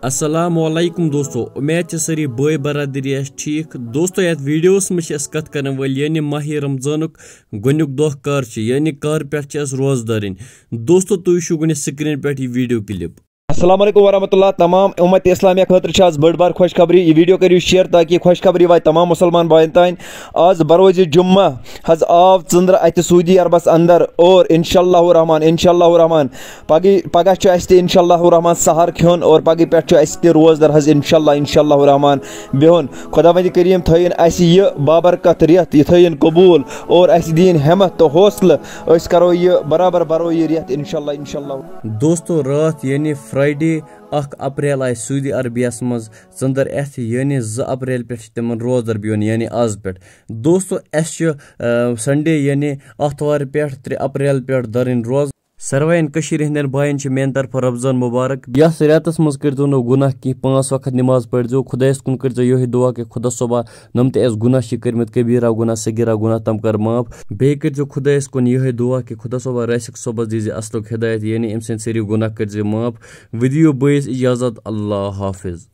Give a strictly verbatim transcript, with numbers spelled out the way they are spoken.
السلام علیکم دوستو، امید چھِ سٲری بٲے برادری آسہِ ٹھیٖک۔ دوستو، یتھ ویڈیوس منٛز چھِ أسۍ کتھ کرن وٲلۍ یعنی ماہِ رمضانُک گۄڈنیُک دۄہ کر چھُ، یعنی کر پٮ۪ٹھ چھِ أسۍ روزٕ دَرٕنۍ۔ دوستو، تُہۍ وٕچھِو گۄڈٕنیتھ سکرین پٮ۪ٹھ یہِ ویڈیو کلپ۔ السلام علیکم ورحمۃ اللہ۔ تمام امت اسلامیہ خٲطرٕ چھِ آز بٔڑ بار خۄشخبری۔ یہِ ویڈیو کٔرِو شیئر تاکہِ یہِ خۄشخبری واتہِ تمام مسلمان بایَن تام۔ آز بروزِ جمعہ حظ آو ژٔنٛدرٕ اتہِ سعودی عربس اندر، اور انشاءاللہ الرحمن، انشاءاللہ الرحمن پگہٕے، پگاہ چھُ اَسہِ تہِ انشاءاللہ الرحمن سحر کھیوٚن، اور پگہٕے پٮ۪ٹھ چھُ اَسہِ تہِ روزدر حظ انشاءاللہ، انشاءاللہ الرحمن بِہُن۔ خداوندِ کریم تھٲیِن اَسہِ یہِ بابرکت رٮ۪تھ، یہِ تھٲیِن قبوٗل، اور اَسہِ دِیِن ہمت تہٕ حوصلہٕ۔ أسۍ کرو یہِ برابر، برو یہِ رٮ۪تھ انشاءاللہ، انشاءاللہ۔ دوستو، راتھ یعنی فرائیڈے اکھ اپریل آیہِ سعودی عربیہس منٛز ژٔنٛدر اتھِ، یعنی زٕ اپریل پٮ۪ٹھ چھِ تِمن روزدر بِہُن، یعنی آز پٮ۪ٹھ۔ دوستو، اَسہِ چھُ، آ، سنڈے یعنی آتھوارِ پٮ۪ٹھ، ترٛےٚ اپریل پٮ۪ٹھ دَرٕنۍ روزٕ۔ ساروین کٔشیٖرِ ہٕنٛدٮ۪ن بایَن چھِ میٛانہِ طرفہٕ رمضان مبارک۔ یَتھ رٮ۪تَس منٛز کٔرۍزیو نہٕ گُناہ کینٛہہ، پانٛژھ وقت نماز پٔرۍزیو، خۄدایَس کُن کٔرۍزیو یِہوٚے دُعا کہِ خۄدا صٲبا، نۄم تہِ اَسہِ گُناہ چھِ کٔرۍمٕتۍ، کبیٖرا گُناہ، صغیٖرا گُناہ، تِم کَر معاف۔ بیٚیہِ کٔرۍزیو خۄدایَس کُن یِہوٚے دُعا کہِ خۄدا صٲبا، راسِک صٲبَس دیٖزِ اَصلُک ہدایت، یعنی أمۍ سٕنٛدۍ سٲری گُناہ کٔرۍزِ معاف۔ وِدیو بٲیِس اجازت، اللہ حافظ۔